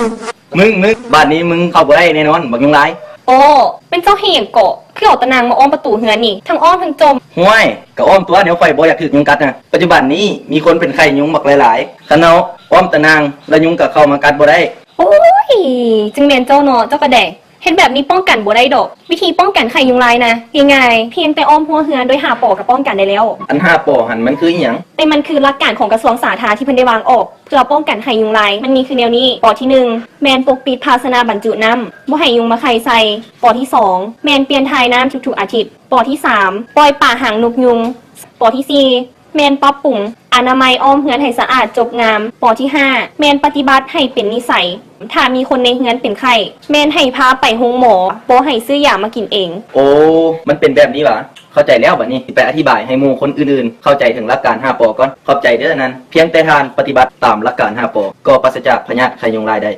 ມຶງ ມຶງ ບາດນີ້ມຶງເຂົ້າບໍ່ໄດ້ແນ່ນອນ ບັກຍຸງລາຍ. ໂອ້ ແມ່ນເຈົ້າເຮັດຫຍັງເກາະ? ຄືເອົາຕາໜ່າງມາອ້ອມປະຕູເຮືອນນີ້ ທັງອ້ອມທັງຈົ່ມ. ຫ້ວຍ ກະອ້ອມຕົວະ ແນວຂ້ອຍບໍ່ຢາກຖືກຍຸງກັດນະ. ປັດຈຸບັນນີ້ມີຄົນເປັນໄຂ້ຍຸງບັກຫຼາຍໆ ຄັນເຮົາອ້ອມຕາໜ່າງ ລະຍຸງກະເຂົ້າມາກັດບໍ່ໄດ້. ໂອ້ຍ ຈັ່ງແມ່ນເຈົ້າເນາະ ເຈົ້າກະໄດ້. ເຮັດແບບນີ້ປ້ອງກັນບໍ່ໄດ້ດອກ. ວິທີປ້ອງກັນໄຂ້ຍຸງລາຍນະ ງ່າຍໆ ພຽງແຕ່ອ້ອມຮົ້ວເຮືອນດ້ວຍຫ້າ ປ ກະປ້ອງກັນໄດ້ແລ້ວ. ອັນຫ້າ ປ ຫັ້ນ ມັນຄືອີ່ຫຍັງ? ແຕ່ມັນຄືຫຼັກການຂອງກະຊວງສາທາທີ່ເພິ່ນໄດ້ວາງອອກ ເພື່ອປ້ອງກັນໄຂ້ຍຸງລາຍ ມັນມີຄືແນວນີ້. ປ ທີໜຶ່ງ ແມ່ນປົກປິດພາຊະນະບັນຈຸນ້ຳ ບໍ່ໃຫ້ຍຸງມາໄຂ່ໃສ່. ປ ທີສອງ ແມ່ນປ່ຽນຖ່າຍນ້ຳທຸກໆອາທິດ. ປ ທີສາມ ປ່ອຍປາຫາງນົກຍຸງ. ປ ທີສີ່ ແມ່ນປັບປຸງອະນາໄມອ້ອມເຮືອນໃຫ້ສະອາດຈົບງາມ. ປ ທີຫ້າ ແມ່ນປະຕິບັດໃຫ້ເປັນນິໄສ. ຖ້າມີຄົນໃນເຮືອນເປັນໄຂ້ ແມ່ນໃຫ້ພາໄປໂຮງໝໍ ບໍ່ໃຫ້ຊື້ຢາມາກິນເອງ. ໂອ້ ມັນເປັນແບບນີ້ຫວາ? ເຂົ້າໃຈແລ້ວ, ບາດນີ້ຊິໄປອະທິບາຍໃຫ້ໝູ່ຄົນອື່ນໆເຂົ້າໃຈເຖິງຫຼັກການຫ້າ ປ ກ່ອນ. ຂອບໃຈເດີອັນນັ້ນ. ພຽງແຕ່ທ່ານປະຕິບັດຕາມຫຼັກການຫ້າ ປ ກໍປາສະຈາກພະຍາດໄຂ້ຍຸງລາຍໄດ້.